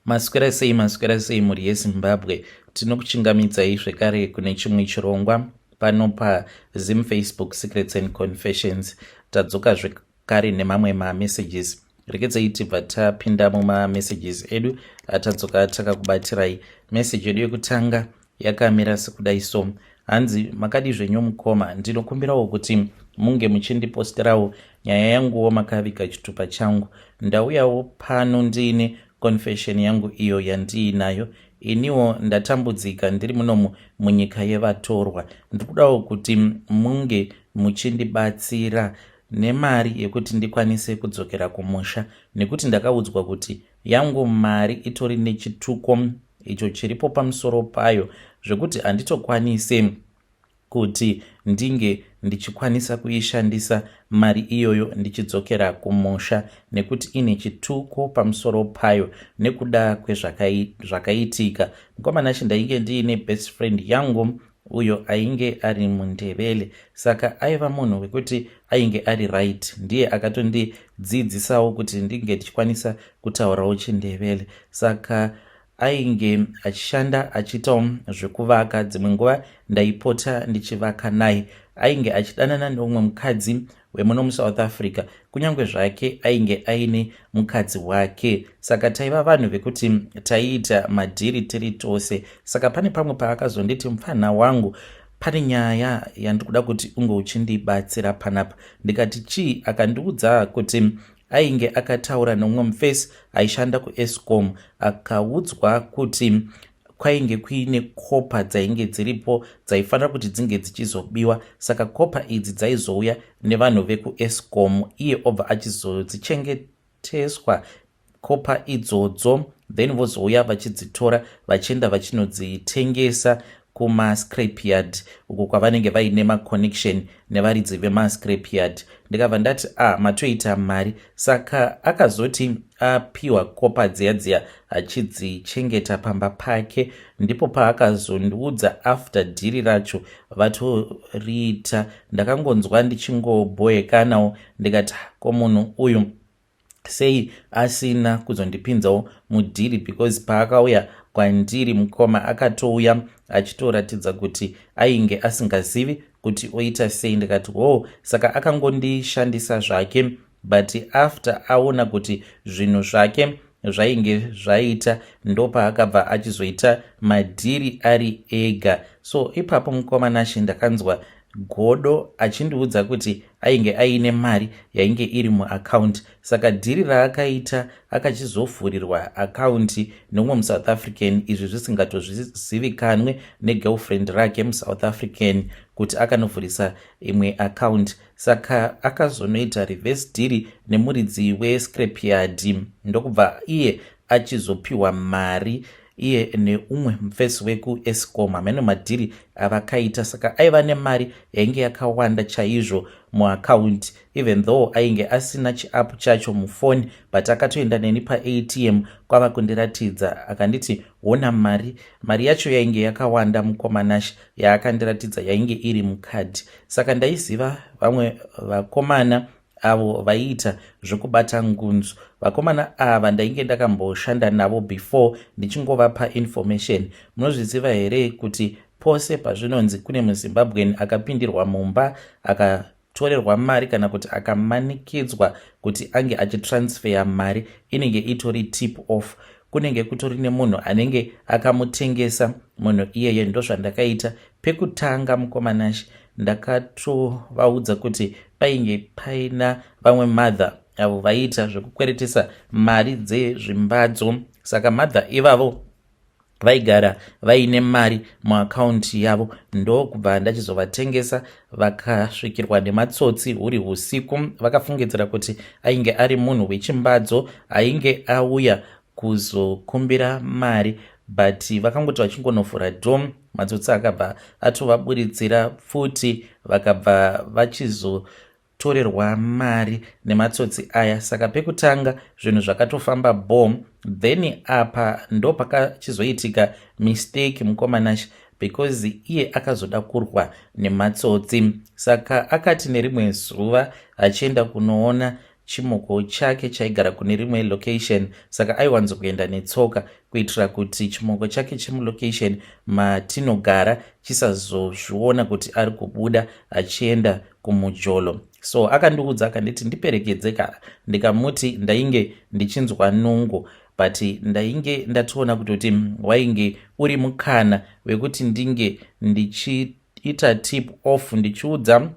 Maswera sei, maswera sei mhuri yeZimbabwe. Tinokuchingamidzai zvekare kune chimwe chirongwa pano paZim Facebook Secrets and Confessions. Tadzoka zvekare nemamwe mamessages. Rekedzai tibva tapinda mumamessages edu atadzoka takakubatirai. Message yedu yekutanga yakamira sekudai so. Hanzi makadii zvenyu mukoma, ndinokumbirawo kuti munge muchindiposterawo nyaya yanguwo makaviga chitupa changu. Ndauyawo pano ndiine confession yangu iyo yandiinayo. Iniwo ndatambudzika ndiri munomu munyika yevatorwa. Ndiri kudawo kuti munge muchindibatsira nemari yekuti ndikwanise kudzokera kumusha nekuti ndakaudzwa kuti yangu mari itori nechituko icho chiripo pamusoro payo zvekuti handitokwanise kuti ndinge ndichikwanisa kuishandisa mari iyoyo ndichidzokera kumusha nekuti ine chituko pamusoro payo nekuda kwezvakaitika. Mukomana chi ndainge ndiine best friend yangu uyo ainge ari muNdebele, saka aiva munhu wekuti ainge ari right. Ndiye akatondidzidzisawo kuti ndinge ndichikwanisa kutaurawo chiNdebele. Saka ainge achishanda achiitawo zvekuvaka, dzimwe nguva ndaipota ndichivaka naye. Ainge achidanana neumwe mukadzi wemuno muSouth Africa, kunyange zvake ainge aine mukadzi wake. Saka taiva vanhu vekuti taiita madhiri tiri tose. Saka pane pamwe paakazonditi, mupfanha wangu, pane nyaya yandikuda kuti unge uchindibatsira panapa. Ndikati chii? Akandiudza kuti ainge akataura neumwe mufesi aishanda kuEscom, akaudzwa kuti kwainge kuine kopa dzainge dziripo dzaifanira kuti dzinge dzichizobiwa. Saka kopa idzi dzaizouya nevanhu vekuEscom, iye obva achizodzichengeteswa kopa idzodzo, then vozouya vachidzitora vachienda vachinodzitengesa kumascrapyard uko kwavanenge vaine maconnection nevaridzi vemascrapyard. Ndikabva ndati, a ah, matoita mari. Saka akazoti apiwa kopa dziya dziya achidzichengeta pamba pake, ndipo paakazondiudza after dhiri racho vatoriita. Ndakangonzwa ndichingoboekanawo, ndikati, ko munhu uyu sei asina kuzondipinzawo mudhiri? Because paakauya kwandiri mukoma, akatouya achitoratidza kuti ainge asingazivi kuti oita sei. Ndikati, ho, saka akangondishandisa zvake, but after aona kuti zvinhu zvake zvainge zvaita, ndopaakabva achizoita madhiri ari ega. So ipapo mukoma Nashe, ndakanzwa godo achindiudza kuti ainge aine mari yainge iri muakaunti. Saka dhiri raakaita, akachizovhurirwa akaunti neumwe muSouth African, izvi zvisingatozvizivikanwe negirlfriend rake muSouth African kuti akanovhurisa imwe akaunti. Saka akazonoita reverse dhiri nemuridzi wescrapyard, ndokubva iye achizopiwa mari, iye neumwe mufesi wekuEscom, hameno madhiri avakaita. Saka aiva nemari yainge yakawanda chaizvo muakaunti, even though ainge asina chiapp chacho mufoni, but akatoenda neni paATM kwava kundiratidza. Akanditi, "Ona mari." Mari yacho yainge yakawanda, mukoma Nash, yaakandiratidza yainge iri mukadhi. Saka ndaiziva vamwe vakomana avo vaiita zvekubata ngunzu. Vakomana ava ndainge ndakamboshanda navo before, ndichingovapa information. Munozviziva here kuti pose pazvinonzi kune muZimbabwean akapindirwa mumba, akatorerwa mari, kana kuti akamanikidzwa kuti ange achitransfera mari, inenge itori tip off, kunenge kutori nemunhu anenge akamutengesa munhu iyeye. Ndozvandakaita pekutanga, mukoma Nashi. Ndakatovaudza kuti painge paina vamwe mother avo vaiita zvekukweretesa mari dzezvimbadzo. Saka mother ivavo vaigara vaine mari muakaunti yavo, ndokubva ndachizovatengesa. Vakasvikirwa nematsotsi huri usiku. Vakafungidzira kuti ainge ari munhu wechimbadzo ainge auya kuzokumbira mari, but vakangoti vachingonovhura door, matsotsi akabva atovaburitsira pfuti, vakabva vachizotorerwa mari nematsotsi aya. Saka pekutanga zvinhu zvakatofamba bom. Then apa ndo pakachizoitika mistake, mukoma Nash, because iye akazoda kurwa nematsotsi. Saka akati nerimwe zuva achienda kunoona chimoko chake chaigara kune rimwe location, saka aiwanzokuenda netsoka kuitira kuti chimoko chake chemulocation matinogara chisazozviona kuti ari kubuda achienda kumujolo. So akandiudza akanditi ndiperekedze ka. Ndikamuti ndainge ndichinzwa nungo, but ndainge ndatoona kutoti wainge uri mukana wekuti ndinge ndichiita tip off, ndichiudza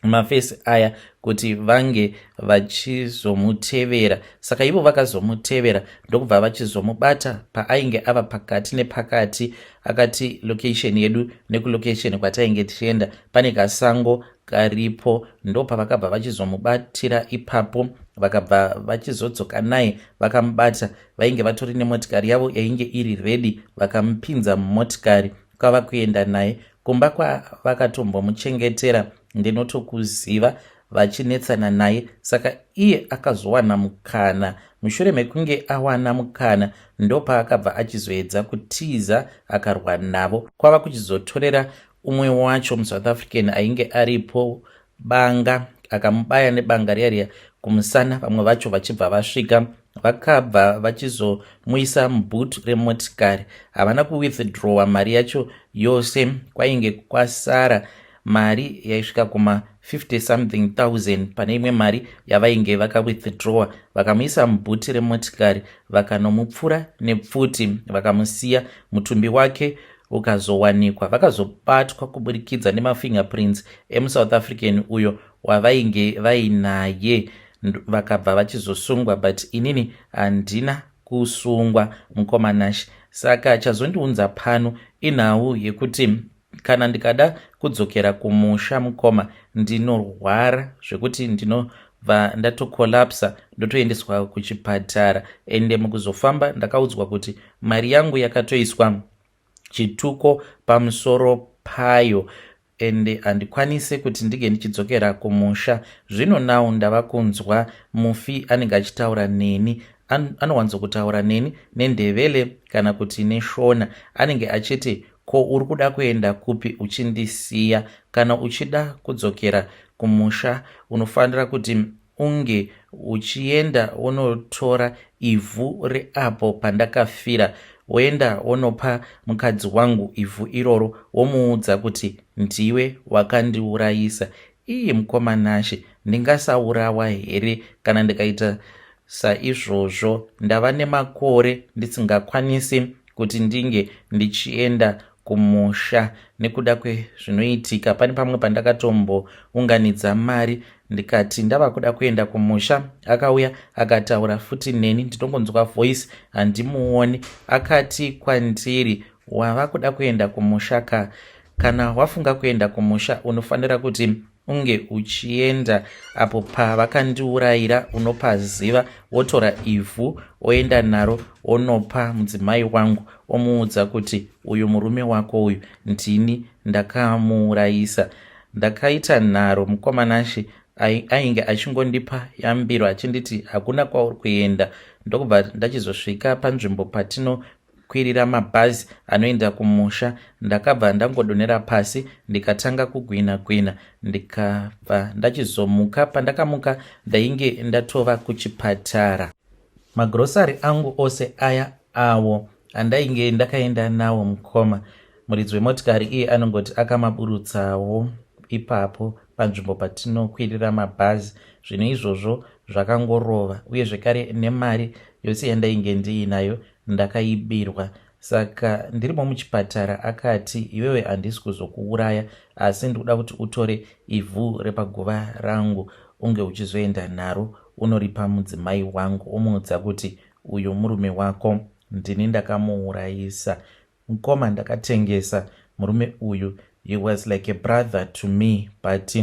mafesi aya kuti vange vachizomutevera. Saka ivo vakazomutevera, ndokubva vachizomubata paainge ava pakati nepakati. Akati location yedu nekulocation kwatainge tichienda pane kasango karipo, ndopavakabva vachizomubatira ipapo. Vakabva vachizodzoka naye, vakamubata. Vainge vatori nemotikari yavo yainge iri ready. Vakamupinza mumotikari, kwava kuenda naye kumba kwavakatombomuchengetera. Ndinotokuziva, vachinetsana naye. Saka iye akazowana mukana. Mushure mekunge awana mukana, ndopaakabva achizoedza kutiza, akarwa navo, kwava kuchizotorera umwe wacho muSouth African ainge aripo banga, akamubaya nebanga riya riya kumusana. Vamwe vacho vachibva vasvika, vakabva vachizomuisa muboot remotikari. Havana kuwithdrawa mari yacho yose, kwainge kwasara mari yaisvika kuma 50 something thousand pane imwe mari yavainge vakawithdrawa. Vakamuisa muboot remotikari, vakanomupfura nepfuti, vakamusiya. Mutumbi wake ukazowanikwa, vakazobatwa kuburikidza nemafingerprints emuSouth African uyo wavainge vainaye. Vakabva vachizosungwa, but inini handina kusungwa, mukoma Nash. Saka chazondiunza pano inhau yekuti kana ndikada kudzokera kumusha, mukoma, ndinorwara zvekuti ndinobva ndatocollapsa, ndotoendeswa kuchipatara. Ende mukuzofamba ndakaudzwa kuti mari yangu yakatoiswa chituko pamusoro payo, ende handikwanisi kuti ndinge ndichidzokera kumusha. Zvino now ndava kunzwa mufi anenge achitaura neni. Anowanzokutaura neni neNdevele kana kuti neShona. Anenge achiti, "Ko uri kuda kuenda kupi uchindisiya? Kana uchida kudzokera kumusha, unofanira kuti unge uchienda wonotora ivhu reapo pandakafira, woenda wonopa mukadzi wangu ivhu iroro, womuudza kuti ndiwe wakandiurayisa." Iye mukoma Nashe, ndingasaurawa here kana ndikaita saizvozvo? Ndava nemakore ndisingakwanisi kuti ndinge ndichienda kumusha nekuda kwezvinoitika. Pane pamwe pandakatombounganidza mari, ndikati ndava kuda kuenda kumusha. Akauya akataura futi neni. Ndinongonzwa voice, handimuoni. Akati kwandiri, "Wava kuda kuenda kumusha ka? Kana wafunga kuenda kumusha, unofanira kuti unge uchienda apo pavakandiurayira. Unopaziva. Wotora ivhu, oenda naro, wonopa mudzimai wangu, omuudza kuti uyu murume wako uyu ndini ndakamuurayisa." Ndakaita nharo, mukoma Nashe. Ainge achingondipa yambiro achinditi hakuna kwauri kuenda. Ndokubva ndachizosvika panzvimbo patinokwirira mabhazi anoenda kumusha. Ndakabva ndangodonera pasi, ndikatanga kugwina gwina, ndikabva ndachizomuka. Pandakamuka, ndainge ndatova kuchipatara. Magrosari angu ose aya awo andainge ndakaenda nawo, mukoma, muridzi wemotikari iye anongoti akamaburutsawo ipapo panzvimbo patinokwirira mabhazi. Zvino izvozvo zvakangorova, uye zvekare nemari yose yandainge ndiinayo ndakaibirwa. Saka ndirimo muchipatara, akati, "Iwewe handisi kuzokuuraya, asi ndikuda kuti utore ivhu repaguva rangu, unge uchizoenda naro, unoripa mudzimai wangu, omuudza kuti uyu murume wako ndini ndakamuurayisa." Mukoma, ndakatengesa murume uyu. He was like a brother to me, but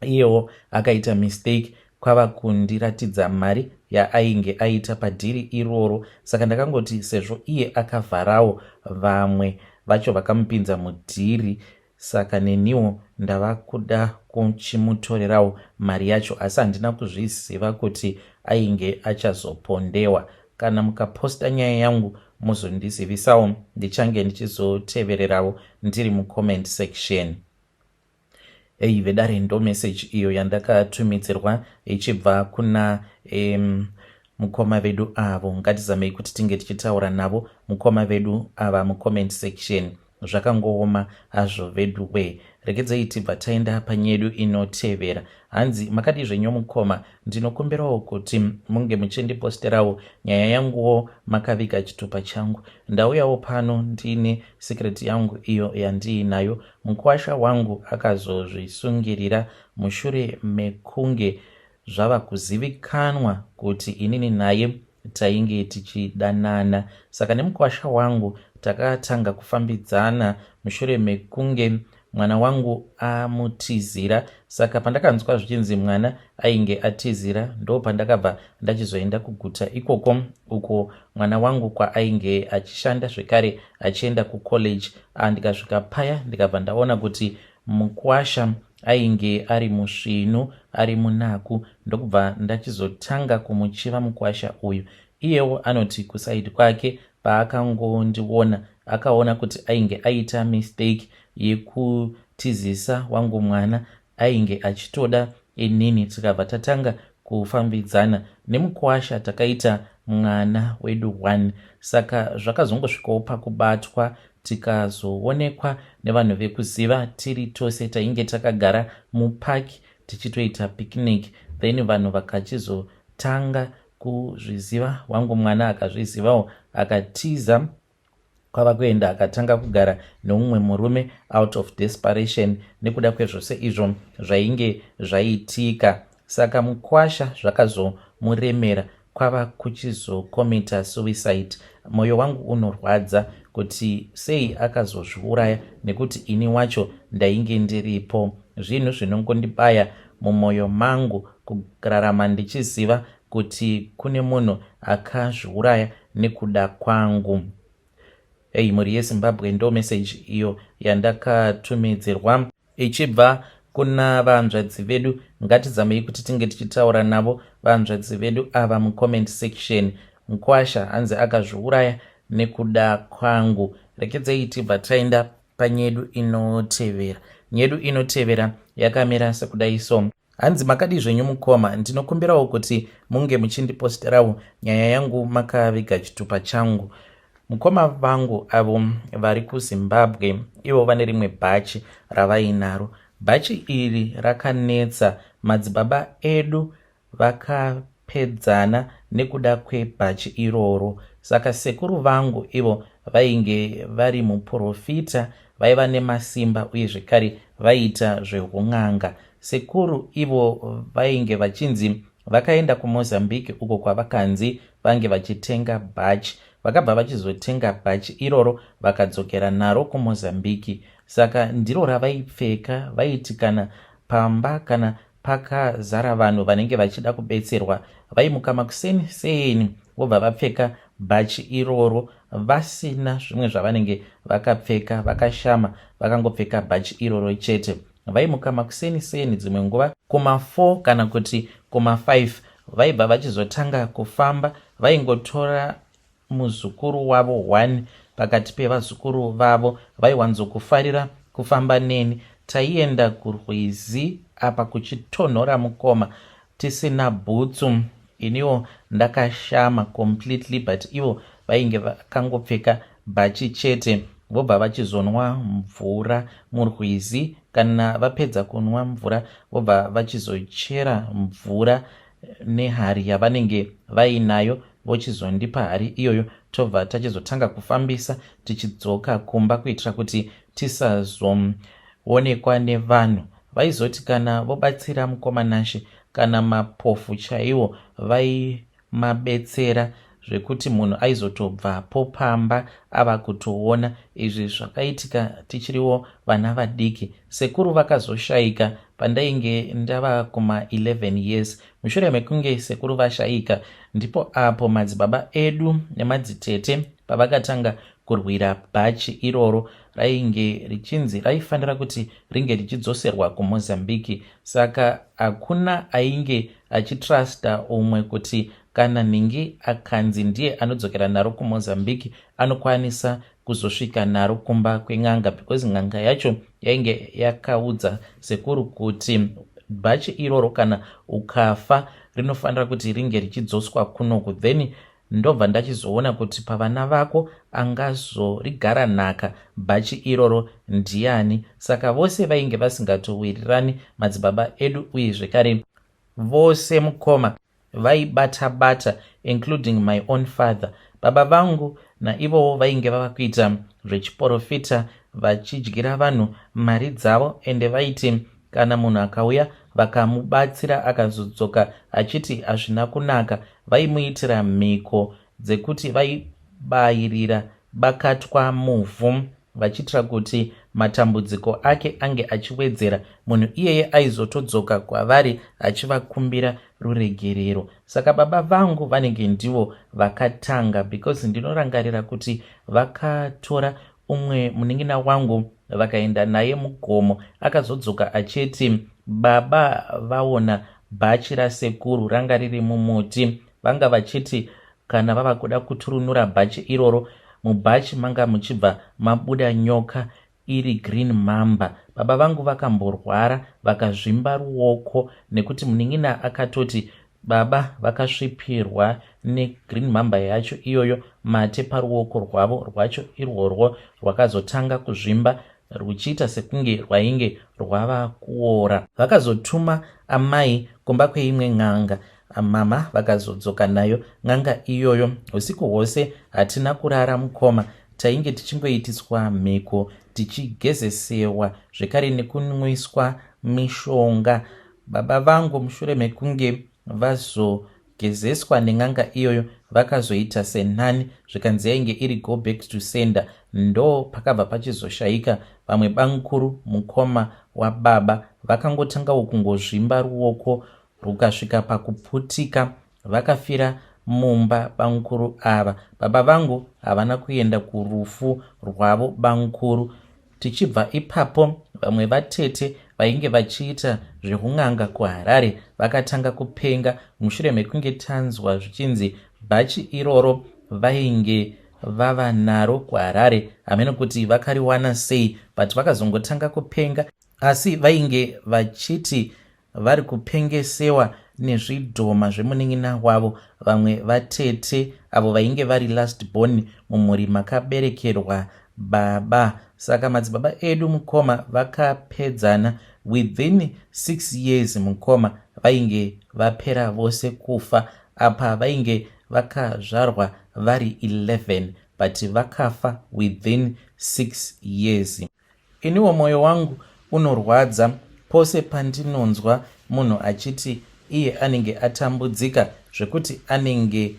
iyewo akaita mistake, kwava kundiratidza mari yaainge aita padeal iroro. Saka ndakangoti sezvo iye akavharawo vamwe vacho vakamupinza mudeal, saka neniwo ndava kuda kuchimutorerawo mari yacho. Asi handina kuzviziva kuti ainge achazopondewa. Kana mukaposta nyaya yangu, muzondizivisawo. Ndichange ndichizotevererawo ndiri mucomment section. Ei vedare, ndo message iyo yandakatumidzirwa ichibva kuna mukoma vedu avo. Ngatizamei kuti tinge tichitaura navo mukoma vedu ava mucomment section. Zvakangooma hazvo vedu we. Regedzei tibva taenda panyedu inotevera. Hanzi, "Makadii zvenyu mukoma? Ndinokumbirawo kuti munge muchindiposterawo nyaya yanguwo makaviga chitupa changu. Ndauyawo pano ndine secret yangu iyo yandiinayo. Mukwasha wangu akazozvisungirira mushure mekunge zvava kuzivikanwa kuti inini naye tainge tichidanana. Saka nemukwasha wangu takatanga kufambidzana mushure mekunge mwana wangu amutizira. Saka pandakanzwa zvichinzi mwana ainge atizira, ndo pandakabva ndachizoenda kuguta ikoko, uko mwana wangu kwaainge achishanda zvekare achienda kucollege. Ndikasvika paya, ndikabva ndaona kuti mukwasha ainge ari musvinu, ari munaku, ndokubva ndachizotanga kumuchiva mukwasha uyu. Iyewo anoti kuside kwake, paakangondiona akaona kuti ainge aita mistake yekutizisa wangu mwana, ainge achitoda inini. Tikabva tatanga kufambidzana nemukwasha, takaita mwana wedu one. Saka zvakazongosvikawo pakubatwa, tikazoonekwa nevanhu vekuziva tiri tose, tainge takagara mupark tichitoita picnic. Then vanhu vakachizotanga kuzviziva. Wangu mwana akazvizivawo, akatiza kwava kuenda, akatanga kugara neumwe murume out of desperation nekuda kwezvose izvo zvainge zvaitika. Saka mukwasha zvakazomuremera, kwava kuchizocommita suicide. Mwoyo wangu unorwadza kuti sei akazozviuraya, nekuti ini wacho ndainge ndiripo. Zvinhu zvinongondibaya mumwoyo mangu kurarama ndichiziva kuti kune munhu akazviuraya nekuda kwangu." Ei mhuri yeZimbabwe, ndo message iyo yandakatumidzirwa ichibva kuna vanzvadzi vedu. Ngatizamei kuti tinge tichitaura navo vanzvadzi vedu ava mucomment section. Mukwasha hanzi akazviuraya nekuda kwangu. Rekedzei tibva taenda panyedu inotevera. Nyedu inotevera yakamira sekudai so. Hanzi, "Makadii zvenyu mukoma? Ndinokumbirawo kuti munge muchindiposterawo nyaya yangu makaviga chitupa changu. Mukoma vangu avo vari kuZimbabwe, ivo vane rimwe bhachi ravainaro. Bhachi iri rakanetsa. Madzibaba edu vakapedzana nekuda kwebhachi iroro. Saka sekuru vangu ivo vainge vari muprofita, vaiva nemasimba uye zvekare vaiita zveun'anga. Sekuru ivo vainge vachinzi vakaenda kuMozambique, uko kwavakanzi vange vachitenga bhachi. Vakabva vachizotenga bhachi iroro, vakadzokera naro kuMozambique. Saka ndiro ravaipfeka. Vaiti kana pamba kana pakazara vanhu vanenge vachida kubetserwa, vaimuka makuseni seni, vobva vapfeka bhachi iroro vasina zvimwe zvavanenge vakapfeka, vakashama, vakangopfeka bhachi iroro chete. Vaimuka makuseni seni, dzimwe nguva kuma4 kana kuti kuma5, vaibva vachizotanga kufamba. Vaingotora muzukuru wavo 1 pakati pevazukuru vavo. Vaiwanzokufarira kufamba neni. Taienda kurwizi apa kuchitonhora mukoma, tisina bhutsu, iniwo ndakashama completely, but ivo vainge vakangopfeka bhachi chete. Vobva vachizonwa mvura murwizi. Kana vapedza kunwa mvura, vobva vachizochera mvura nehari yavanenge vainayo, vochizondipa hari iyoyo, tobva tachizotanga kufambisa tichidzoka kumba kuitira kuti tisazoonekwa nevanhu. Vaizoti kana vobatsira mukoma Nashe, kana mapofu chaiwo vaimabetsera, zvekuti munhu aizotobvapo pamba ava kutoona. Izvi zvakaitika tichiriwo vana vadiki. Sekuru vakazoshayika pandainge ndava kuma11 years. Mushure mekunge sekuru vashayika, ndipo apo madzibaba edu nemadzitete pavakatanga kurwira bhachi iroro rainge richinzi raifanira kuti ringe richidzoserwa kuMozambique. Saka hakuna ainge achitrusta umwe kuti kana nhingi akanzi ndiye anodzokera naro kuMozambique, anokwanisa. kuzosvika naro kumba kwen'anga because n'anga yacho yainge yakaudza sekuru kuti bhachi iroro kana ukafa rinofanira kuti ringe richidzoswa kunoku, then ndobva ndachizoona kuti pavana vako angazorigara nhaka bhachi iroro ndiani. Saka vose vainge vasingatowirirani madzibaba edu, uye zvekare vose mukoma vaibata bata, including my own father. Baba vangu naivowo vainge vava kuita zvechiprofita, vachidyira vanhu mari dzavo, ende vaiti kana munhu akauya vakamubatsira akazodzoka achiti hazvina kunaka, vaimuitira mhiko dzekuti vaibayirira bakatwa muvhu vachiitira kuti matambudziko ake ange achiwedzera. Munhu iyeye aizotodzoka kwavari achivakumbira ruregerero. Saka baba vangu vanenge ndivo vakatanga, because ndinorangarira kuti vakatora umwe munin'ina wangu vakaenda naye mugomo. Akazodzoka achiti baba vaona bhachi rasekuru ranga riri mumuti. Vanga vachiti kana vava kuda kuturunura bhachi iroro, mubhachi manga muchibva mabuda nyoka iri green mamba. Baba vangu vakamborwara vakazvimba ruoko nekuti munin'ina akatoti baba vakasvipirwa negreen mamba yacho iyoyo mate paruoko rwavo. Rwacho irworwo rwakazotanga kuzvimba ruchiita sekunge rwainge rwava kuora. Vakazotuma amai kumba kweimwe n'anga. Mama vakazodzoka nayo n'anga iyoyo. Usiku hwose hatina kurara mukoma, tainge tichingoitiswa mhiko, tichigezesewa zvekare nekunwiswa mishonga. Baba vangu mushure mekunge vazogezeswa nen'anga iyoyo vakazoita senani, zvikanzi yainge iri go back to sender. Ndo pakabva pachizoshayika vamwe bamukuru, mukoma wababa. Vakangotangawo kungozvimba ruoko rukasvika pakuputika. Vakafira mumba bamukuru ava. Baba vangu havana kuenda kurufu rwavo bamukuru. Tichibva ipapo, vamwe vatete vainge vachiita zveun'anga kuHarare vakatanga kupenga mushure mekunge tanzwa zvichinzi bhachi iroro vainge vava naro kuHarare. Hameno kuti vakariwana sei, but vakazongotanga kupenga, asi vainge vachiti vari kupengesewa nezvidhoma zvemunin'ina wavo. Vamwe vatete avo vainge vari last born mumhuri makaberekerwa baba. Saka madzibaba edu mukoma vakapedzana within 6 years. Mukoma vainge vapera vose kufa. Apa vainge vakazvarwa vari 11, but vakafa within 6 years. Iniwo mwoyo wangu unorwadza pose pandinonzwa munhu achiti iye anenge atambudzika zvekuti anenge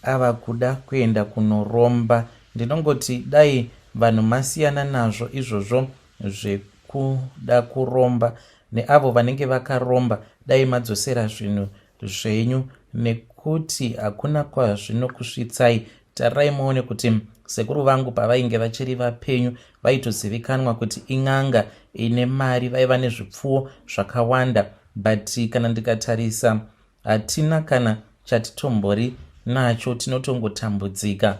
ava kuda kuenda kunoromba. Ndinongoti dai vanhu masiyana nazvo izvozvo zvekuda kuromba, neavo vanenge vakaromba dai madzosera zvinhu zvenyu, nekuti hakuna kwazvinokusvitsai. Tarirai muone kuti sekuru vangu pavainge vachiri vapenyu vaitozivikanwa kuti in'anga ine mari, vaiva nezvipfuwo zvakawanda, but kana ndikatarisa hatina kana chatitombori nacho, tinotongotambudzika.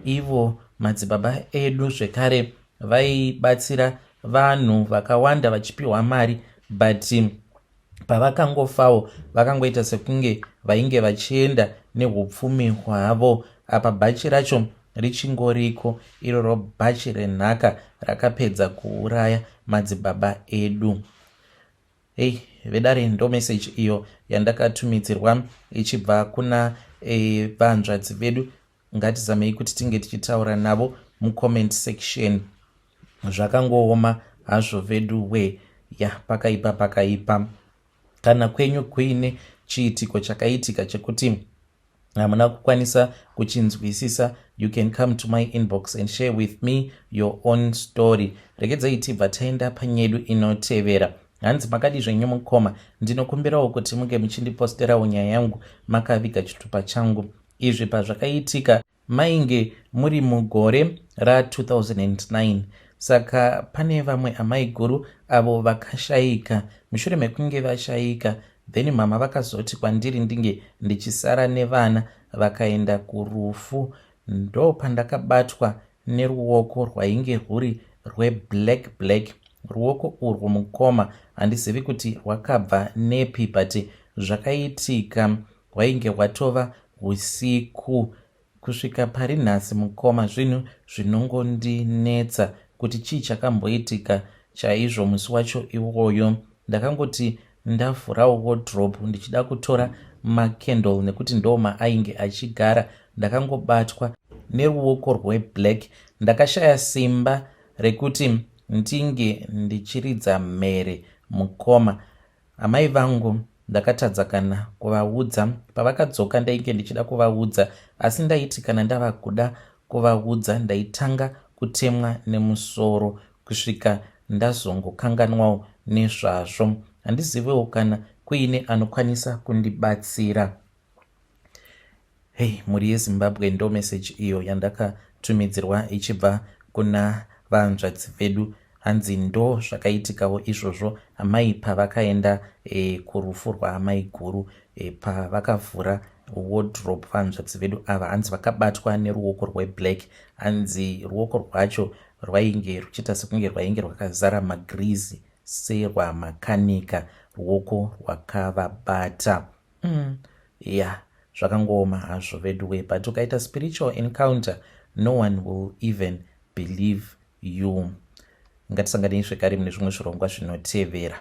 Ivo madzibaba edu zvekare vaibatsira vanhu vakawanda vachipiwa mari, but pavakangofawo vakangoita sekunge vainge vachienda neupfumi hwavo. Apa bhachi racho richingoriko iroro, bhachi renhaka rakapedza kuuraya madzibaba edu. Hei vedare, ndo meseji iyo yandakatumidzirwa ichibva kuna vanzvadzi vedu. Ngatizamei kuti tinge tichitaura navo mucomment section. Zvakangooma hazvo vedu we. Ya, pakaipa, pakaipa. Kana kwenyu kuine chiitiko chakaitika chekuti hamuna kukwanisa kuchinzwisisa, you can come to my inbox and share with me your own story. Regedzai tibva taenda panyedu inotevera. Hanzi, "Makadi zvenyu mukoma? Ndinokumbirawo kuti munge muchindiposterawo nyaya yangu makaviga chitupa changu. Izvi pazvakaitika mainge muri mugore ra2009. Saka pane vamwe amai guru avo vakashayika. Mushure mekunge vashayika, then mama vakazoti kwandiri ndinge ndichisara nevana vakaenda kurufu. Ndo pandakabatwa. neruoko rwainge rwuri rweblack black. Ruoko urwu mukoma handizivi kuti rwakabva nepi, but zvakaitika hwainge hwatova usiku. Kusvika pari nhasi mukoma, zvinhu zvinongondinetsa kuti chii chakamboitika chaizvo musi wacho iwoyo. Ndakangoti ndavhurawo wardrobe ndichida kutora macandle nekuti ndo maainge achigara, ndakangobatwa neruoko rweblack. Ndakashaya simba rekuti ndinge ndichiridza mhere mukoma. Amai vangu ndakatadza kana kuvaudza. Pavakadzoka ndainge ndichida kuvaudza, asi ndaiti kana ndava kuda kuvaudza ndaitanga kutemwa nemusoro kusvika ndazongokanganwawo nezvazvo. Handizivewo kana kuine anokwanisa kundibatsira. Hey, mhuri yeZimbabwe, ndo message iyo yandakatumidzirwa ichibva kuna vanzvadzi vedu. Hanzi ndo zvakaitikawo izvozvo amai pavakaenda kurufu rwaamai guru, pavakavhura wardrobe vanzvadzi vedu ava, hanzi vakabatwa neruoko rweblack. Hanzi ruoko rwacho rwainge ruchiita sekunge rwainge rwakazara magrease serwamakanika, ruoko rwakavabata. Yeah, zvakangooma hazvo veduwe, but ukaita spiritual encounter, no one will even believe you. Ngatisanganei zvekare mune zvimwe zvirongwa zvinotevera.